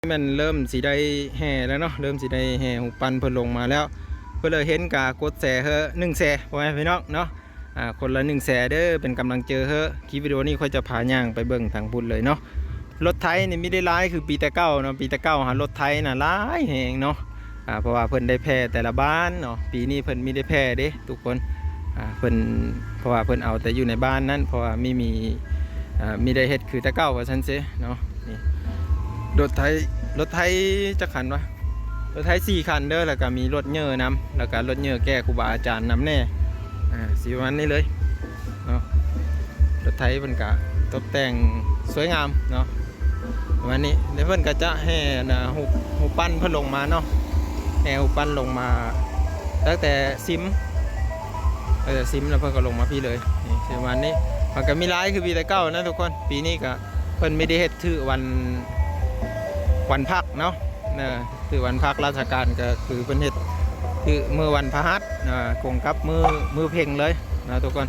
ແມ່ນເລີ່ມຊິໄດ້ແຫ່ແລ້ວເນາະ ເລີ່ມຊິໄດ້ແຫ່ຮູບປັ້ນເພິ່ນລົງມາແລ້ວ. ເພິ່ນເລີຍເຫັນກະກົດແຊເຮີໜຶ່ງແຊ ພໍ່ແມ່ພີ່ນ້ອງເນາະ. ອ່າ ຄົນລະໜຶ່ງແຊເດີ ເປັນກຳລັງເຈີເຮີ. ຄລິບວິດີໂອນີ້ຂ້ອຍຈະພາຍ່າງໄປເບິ່ງທາງພຸ້ນເລີຍເນາະ. ລົດໄຖນີ້ມີໄດ້ຫຼາຍຄືປີແຕ່ເກົ່າເນາະ. ປີແຕ່ເກົ່າຫາລົດໄຖນະຫຼາຍແຮງເນາະ ອ່າ ເພາະວ່າເພິ່ນໄດ້ແຜ່ແຕ່ລະບ້ານເນາະ. ປີນີ້ເພິ່ນມີໄດ້ແຜ່ເດ້ທຸກຄົນ ອ່າ ເພິ່ນ ເພາະວ່າເພິ່ນເອົາແຕ່ຢູ່ໃນບ້ານນັ້ນ ເພາະວ່າມີ ມີ ອ່າ ມີໄດ້ເຮັດຄືແຕ່ເກົ່າວ່າຊັ້ນເຊເນາະ. ນີ້ ລົດໄຖ ລົດໄຖຈັກຄັນວະ? ລົດໄຖສີ່ຄັນເດີ ແລ້ວກະມີລົດເຍີນຳ ແລ້ວກະລົດເຍີແກ່ຄູບາອາຈານນຳແດ່. ອ່າ ຊິປະມານນີ້ເລີຍເນາະ. ລົດໄຖເພິ່ນກະຕົບແຕ່ງສວຍງາມເນາະ ປະມານນີ້. ແລ້ວເພິ່ນກະຈະແຫ່ ອ່າ ຮູບ ຮູບປັ້ນເພິ່ນລົງມາເນາະ ແຫ່ຮູບປັ້ນລົງມາຕັ້ງແຕ່ຊິມ ຕັ້ງແຕ່ຊິມແລ້ວເພິ່ນກະລົງມາພີ້ເລີຍ. ນີ້ ປະມານນີ້ ມັນກະມີຫຼາຍຄືປີແຕ່ເກົ່ານະທຸກຄົນ. ປີນີ້ກະ ເພິ່ນມີໄດ້ເຮັດຖືກວັນ ວັນພັກເນາະ ເອີ ຖືກວັນພັກລາຊະການ ກະຄືເພິ່ນເຮັດຖືກມື້ວັນພະຫັດ ອ່າ ກົງກັບມື້ ມື້ເພັງເລີຍເນາະທຸກຄົນ.